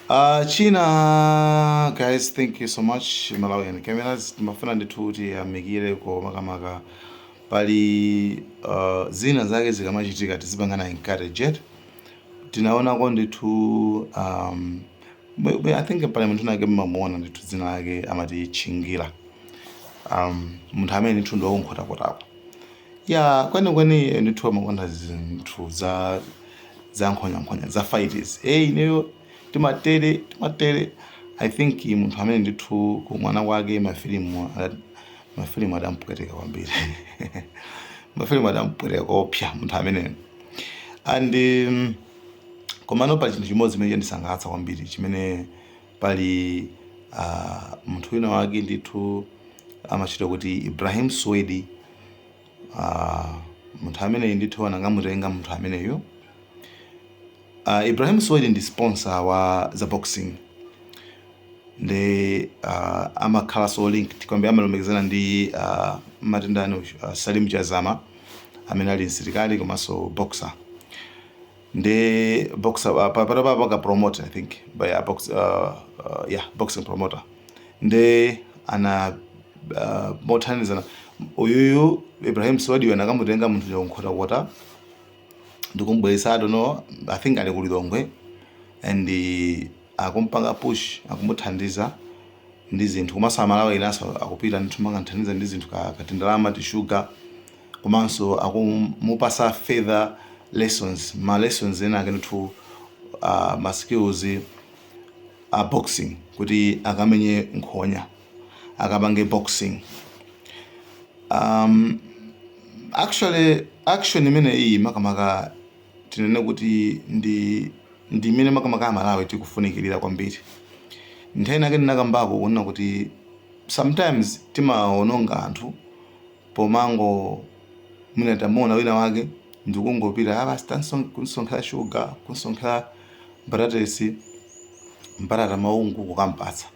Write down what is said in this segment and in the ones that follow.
China guys, thank you so much, Malawian Cameras. Timafuna ndithu kuti amikire ko makamaka pali zina zake zikamachitika tizipangana encourage. Tinaonako ndithu I think pali munthu nake mmamuona ndithu, dzina lake amati Chingira, munthu amene ndithu ndi wakunkhotakotako ya kwenikweni ndithu, amakonda zinthu za nkhonyankhonya, za fighters. Hey, ineyo timatere timatere. I think munthu amene ndithu kumwana kwake mafilimu adampweteka kwambiri, mafilimu adampweteka kopsa munthu ameneyo. And komano pali chinthu chimodzi chimene chandisangalatsa kwambiri, chimene pali munthu wina wake ndithu amachita kuti Ibrahim Swedi. Munthu ameneyu ndithu anangamutenga munthu ameneyo. Ibrahim Swedi ndi sponsor wa za boxing, ndi amakhalanso linked kwambiri, amalumikizana ndi matendani Salim Chazama amene ali msilikali komanso boxer, ndi boxer patapapanga promoter, I think, by a box, yeah, boxing promoter. Ndi ana mothandizana uyuyu Ibrahim Swedi anakamutenga munthu chakunkhotakota ndikumbweresa. I don't know, I think ali ku Lilongwe and akumpanga push, akumuthandiza ndi zinthu, komanso Amalawi inanso akupita ndithu makanthandiza ndi zinthu, katindalama, tishuga, komanso akumupasa further lessons, ma lessons ena ake ndithu, ma skills a boxing kuti akamenye nkhonya, akapange boxing. Actually, action imene iyi makamaka tinene kuti ndi imene makamaka Amalawi tikufunikirira kwambiri. Nthawi inake ndinakambako kunena kuti sometimes timaononga anthu pomango mwina tamuona wina wake ndikungopita apa kunsonkhera shuga, kunsonkhera mbatatesi, mbatata, maungu, kukampatsa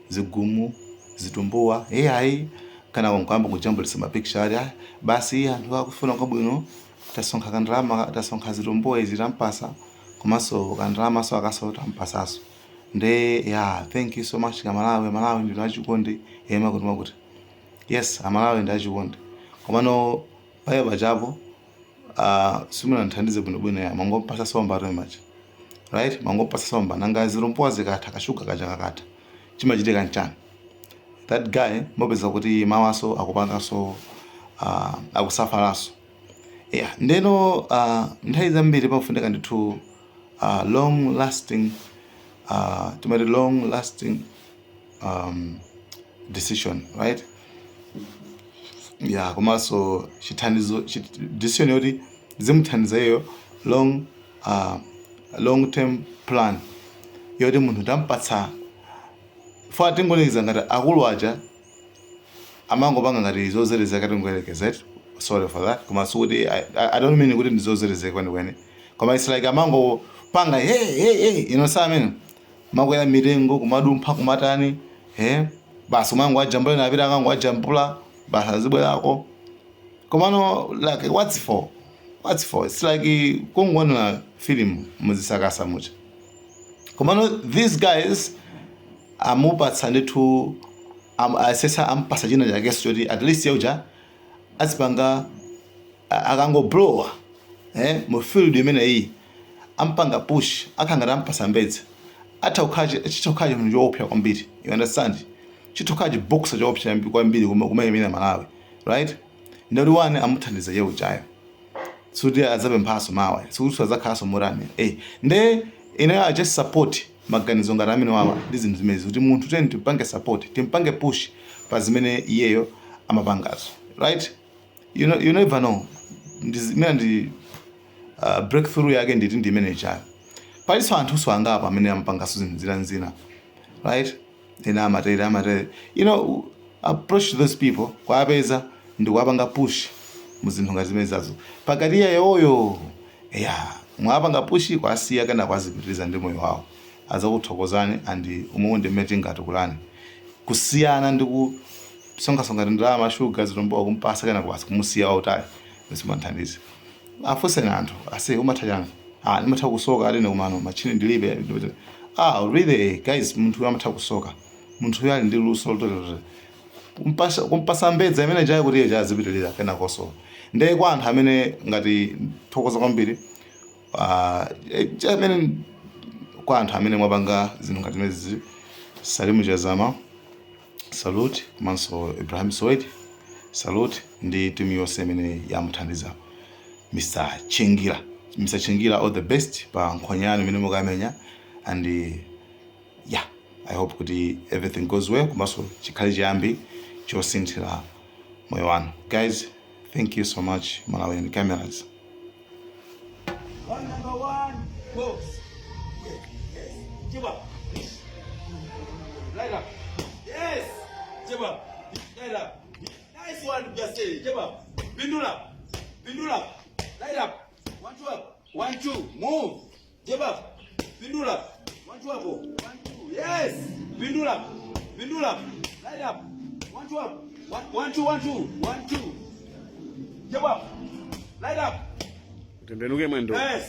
zigumu, zitumbuwa, iyayi, kana nkuyamba kujambulisa mapicture ati, "Ah, basi anthu akufuna kwabwino, tasonkha kandalama, tasonkha zitumbuwa izi tampasa, komanso kandalamaso akaso tampasaso, nde yeah, thank you so much kamalawi, Malawi ndinu achikondi." Ema kuti makuti yes, Amalawi ndi achikondi, komano paye pachapo simunanthandize bwinobwino ya mangopasa somba atome macha, right? Mangopasa somba, nanga zitumbuwa zikatha, kashuga kacha kakatha, chimachitika nchani? That guy mopeza kuti mawaso akupanganso akusafalaso, yeah. Ndeno nthawi zambiri pakufunika ndithu long lasting, timati long lasting decision, right? Yeah, komanso chithandizo decision yoti zimuthandiza iyo long term plan yoti munthu tampatsa fa tingonekeza ngati akulu aja amangopanga ngati zozerezeka, tingoyerekeza it, sorry for that, koma sikuti I don't mean kuti ndi zozerezeka kwenikweni, koma it's like amangopanga hey, hey, hey, sa amene makwera mitengo, kumadumpha, kumatani, he, basi kumango ajambula, napita akango ajambula, basi azibwerako. Komano like what's for, what's for? It's like kungoonera film muzisakasa mucha. Komano these guys amupatsa ndithu, asesa ampasa china chakenso choti at least yauja azipanga akangoblowa mu field imeneyi, ampanga push, akhangati ampasa mbedza, atha kukhala chitha kukhala chinthu choopsa kwambiri, you understand? Chitha kukhala chiboxer choopsa kwambiri kumayimira Malawi, right? Ndoti one amuthandiza ye ujayo, sikuti adzapemphaso mawa, sikuti adzakhalanso morani. Nde ine I just support maganizo ngati amene wawa ndi zinthu zimenezi, kuti munthu teni timpange support, timpange push pa zimene iyeyo amapangazo, right? You know, you never know, imene ndi breakthrough yake nditi ndi imene ichayo. Palinso anthunso angapo amene amapanganso zinthu zina zina, right? Ena amatere amatere, approach those people, kuwapeza ndi kuwapanga push mu zinthu ngati zimene zazo pakati yayoyo. Yeah, mwapanga push, kwasiya kana kwazipitiriza ndi moyo wawo, adzakuthokozani. And umwe ndi mmene tingatukulani, kusiyana ndi kusonkhasonkha ndalama, shuga, zitumbuwa, kumpasa kana kwasi kumusiya wautali, simanthandize. Afunseni anthu ase, umatha chani? Ah, ndimatha kusoka alene, kumano machine ndilibe. Ah, really, guys, munthu uyu amatha kusoka. Munthu uyu ali ndi luso lotototo. Kumpasa mbedza imene jayi kuti iye chazipitirira kenakonso. Ndiye kwa anthu amene ngati thokoza kwambiri, amene kwa anthu amene mwapanga zinthu ngati zimenezi, Salimu Chazama, salute, komanso Ibrahim Swed, salute, ndi timu yonse imene yamuthandiza Mr Chingira. Mr Chingira, all the best pa nkhonya yanu imene mukamenya, and yeah, I hope kuti everything goes well, komanso chikhale chiyambi chosinthira moyo wanu. Guys, thank you so much. Malawian Cameras. One number one, box. Yes. Jab up. Light up. Yes. Jab up. Light up. Nice one, just say. Jab up. Pindula. Pindula. Light up. One, two up. One, two. Move. Jab up. Pindula. One, two up. One, two. Yes. Pindula. Pindula. Light up. One, two up. One, one, two, one, two. One, two. Jab up. Light up. Utembenuke mwendo. Yes.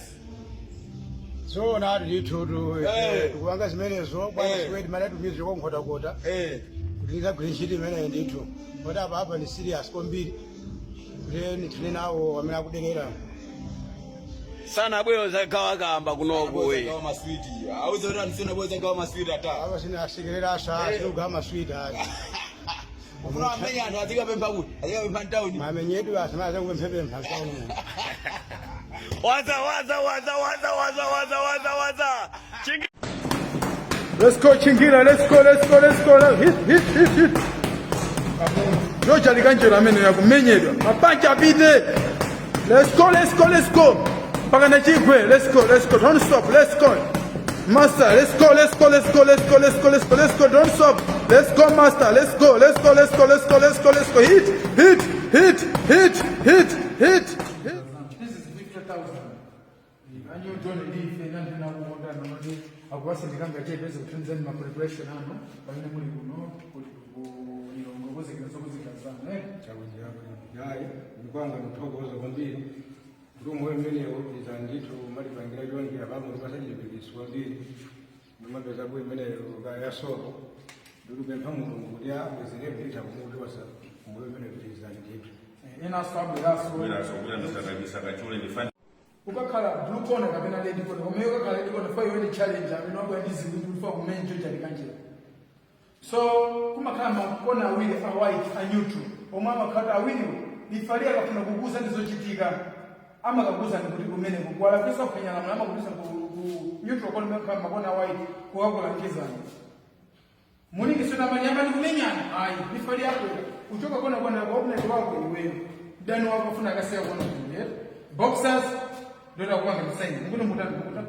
Zoona ati ndithutu tikupanga zimenezo, bwana. Siwedi mane tumize konkhotakota kuti ndizagwire ntchito imeneyo ndithu, kodi apa apa ni serious kwambiri kuti ndithune nawo amene akuderera. Sana bwero zagawa kamba kunoko we. Gawa maswiti. Auze kuti andisona bweza gawa maswiti ata. Apa sinasekerera asa sikugawa maswiti ayi. Ufuna amenya anthu azikapempha kuti? Azikapempha mtawuni. Mamenyedwe asamaze kupemphepempha mtauni muno. Waza waza waza waza waza waza waza waza. Chingi. Let's go, Chingira. Let's go, let's go, let's go. Hit, hit, hit, hit. George Alikanjelo amene yakumenyedwa. Mapancha apite. Let's go, let's go, let's go. Mpaka na chigwe. Let's go, let's go. Don't stop. Let's go. Master, let's go, let's go, let's go, let's go, let's go, let's go, let's go. Don't stop. Let's go, master. Let's go, let's go, let's go, let's go, let's go, let's go. Hit, hit, hit, hit, hit, hit, hit. This is 50,000. Anyu John Lee fena ndina kuonda noti akupasindikanga chepeze kuthandizani ma preparation anu pamene muli kuno kuti ku Lilongwe kuzikira zokuzikira zanu, eh? Yayi, ndikwanga kuthokoza kwambiri kuti umoyo umenewo iza ndithu malipangira chonjera pamwe pasachilipikiso kwambiri ndimapezapo imeneyo kayasoko ndikupempha Mulungu kuti abwezere ndithu akumuti wasa umoyo umeneyo pitizani ndithu. Inanso abweraso. Ukakhala blue corner kapena red corner, koma iwe ukakhala red corner for iwe ndi challenge amene wabwera ndi ziwindi ufa kumenya George Alikanjera. So kumakhala makona awiri a white, a neutral, omwe amakhala awiriwo. Referee akafuna kukuza ndi zochitika amakakuza ndi kuti kumene kukwala kwesa kuphenyana amakupisa ku neutral corner makhala makona a white kukakulangizana mulingisona manyamba ndi kumenyana. Ayi, referee yako kuchoka kona kona kwa opponent wako, iweyo mdani wako afuna akasiya kona kuno. Boxers ndoda kupanga msaini mukuno mutani mukuta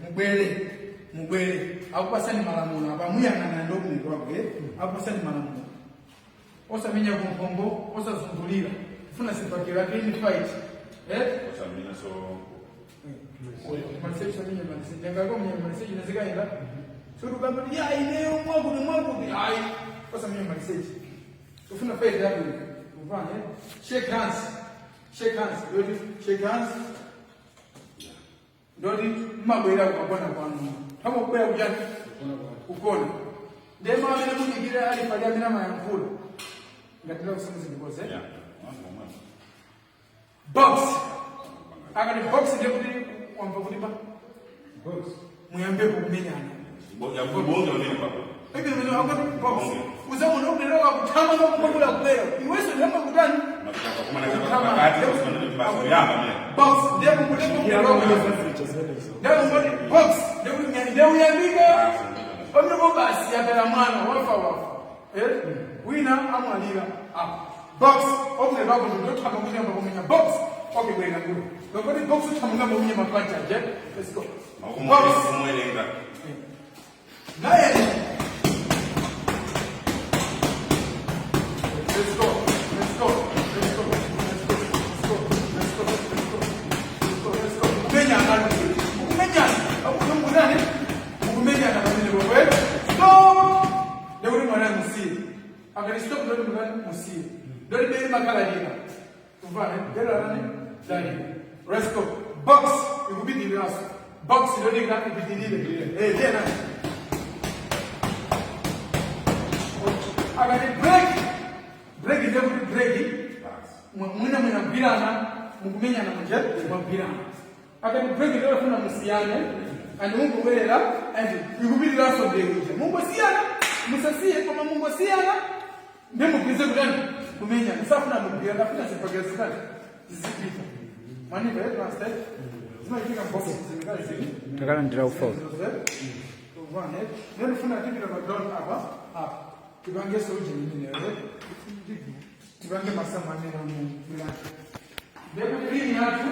mubwere mubwere akupasani malamulo apa muyang'ana ndi opponent wako, eh, akupasani malamulo: osamenya kumphongo, osazungulira, funa sipakira clean fight, eh. Maliseji samenya maliseji angako menya maliseji nazikaenda suri kugamba ya ineyo mwakuti mwakuti. Ayi, osamenya maliseji, ufuna fight yako ufanye shake hands, shake hands ndoti shake hands ndoti mmabwera kumakona kwanu tamabwera kuchani kukona ndema amene mudikira ali pali amene amayankhula ngatira kusema zindikoze box akati box ndiye kuti wamva kuti ba Box. Muyambepo kumenyana. Ibi mene akati box uzamuona kuderoka kutama nokumabula kubera iweso ndiyamba kutani box ndiye kukutenga kuderoka ndiye kungoti box ndiye kuti ndiye uyambika pamene basi yapera mwana wafa wafa, eh, wina amwalira ah box opne bako ndothama kunyamba kumenya box. Okay, bwera ngulu ngoti box uthama ngamba kumenya mapancha je. Let's go, box naye. Let's go, let's go, let's go, let's go, let's go, let's go, let's go, let's go, let's go. Kumenyana, kumenyana, akukumbuzani kumenyana pamene wewe stop ndekuti mwana musiye akati stop ndoti mwana musiye ndoti beli makhala lina tumvane belo anani lalina. Let's go, box ikupitiriraso. Box lodika ipitilile. Eh, tena. Akati break. Break ndiye kuti break. Mwina mwinagwirana, mukumenyana muje, mwagwirana. Akati break ndiye funa musiyane and mungobwerera and ikupitiraso ndekuja. Mungosiyana, musasiye koma mungosiyana ndi mugwize kutani kumenyana. Safuna mugwirana, afuna zipagera zitani zizipita. Mwaniva yetu master. Zimachitika mbox zimikali zili. Takalandira ufaulu. Then funa tipita pa ground apa apa tipange soje nyingine tipange masamu amene amugwirana. Ndekuti ring yathu.